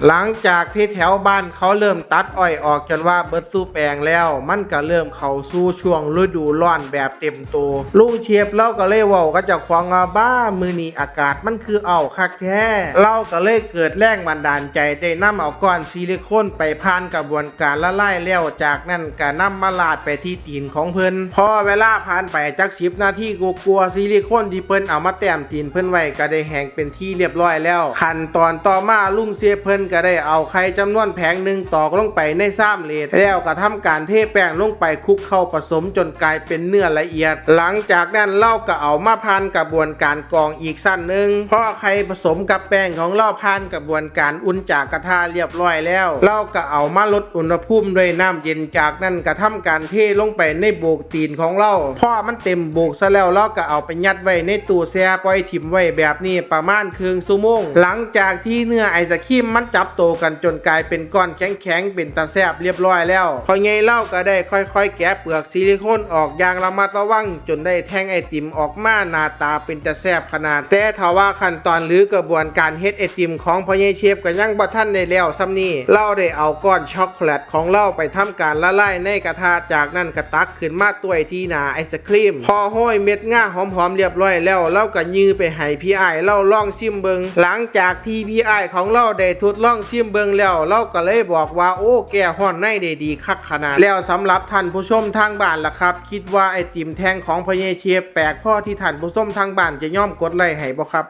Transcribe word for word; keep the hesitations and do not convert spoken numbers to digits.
หลังจากที่แถวบ้านเขาเริ่มตัดอ้อยออกจนว่าเบิดสู่แปลงแล้ว มันก็เริ่มเข้าสู่ช่วงฤดูร้อนแบบเต็มตัว ลุงเชฟลาวก็เลยเว้ากับเจ้าของว่า "บ้า มื้อนี้อากาศมันคืออ้าวคักแท้" ลาวก็เลยเกิดแรงบันดาลใจได้นำเอาก้อนซิลิโคนไปผ่านกระบวนการละลายแล้ว จากนั้นก็นำมาราดไปที่ตีนของเพิ่น พอเวลาผ่านไปจักสิบนาทีกว่าๆ ซิลิโคนที่เพิ่นเอามาแต้มตีนเพิ่นไว้ก็ได้แห้งเป็นที่เรียบร้อยแล้ว ขั้นตอนต่อมาลุงเชฟเพิ่นก็ได้เอาไข่จำนวนแผงหนึ่งตอกลงไปในชามเหล็ก แล้วก็ทำการเทแป้งลงไปคลุกเข้าผสมจนกลายเป็นเนื้อละเอียด หลังจากนั้นลาวก็เอามาผ่านกระบวนการกรองอีกชั้นหนึ่ง พอไข่ผสมกับแป้งของลาวผ่านกระบวนการอุ่นจากกระทะเรียบร้อยแล้ว ลาวก็เอามาลดอุณหภูมิด้วยน้ำเย็น จากนั้นก็ทำการเทลงไปในโบกตีนของลาว พอมันเต็มโบกซะแล้ว ลาวก็เอาไปยัดไว้ในตู้แช่ปล่อยถิ่มไว้แบบนี้ประมาณครึ่งชั่วโมง หลังจากที่เนื้อไอศครีมมันจับโตกันจนกลายเป็นก้อนแข็งๆ เป็นตาแซ่บเรียบร้อยแล้ว พ่อใหญ่ลาวก็ได้ค่อยๆ แกะเปลือกซิลิโคนออกอย่างระมัดระวัง จนได้แท่งไอติมออกมาหน้าตาเป็นตาแซ่บขนาด แต่ถ้าว่าขั้นตอนหรือกระบวนการเฮ็ดไอติมของพ่อใหญ่เชฟก็ยังบ่ทันได้แล้วส่ำนี้ ลาวได้เอาก้อนช็อกโกแลตของลาวไปทำการละลายในกระทะ จากนั้นก็ตักขึ้นมาต้วยที่หน้าไอศครีม พอโรยเม็ดงาหอมๆ เรียบร้อยแล้ว ลาวก็ยื่นไปให้พี่อ้ายลาวลองชิมเบิ่ง หลังจากที่พี่อ้ายของลาวได้ทดลองชิมเบิ่งแล้ว ลาวก็เลยบอกว่า "โอ้ แก้ฮ้อนในได้ดีคักขนาด" แล้วสำหรับท่านผู้ชมทางบ้านล่ะครับ คิดว่าไอติมแท่งของพ่อใหญ่เชฟแปลกพอที่ท่านผู้ชมทางบ้านจะยอมกดไลค์ให้บ่ครับ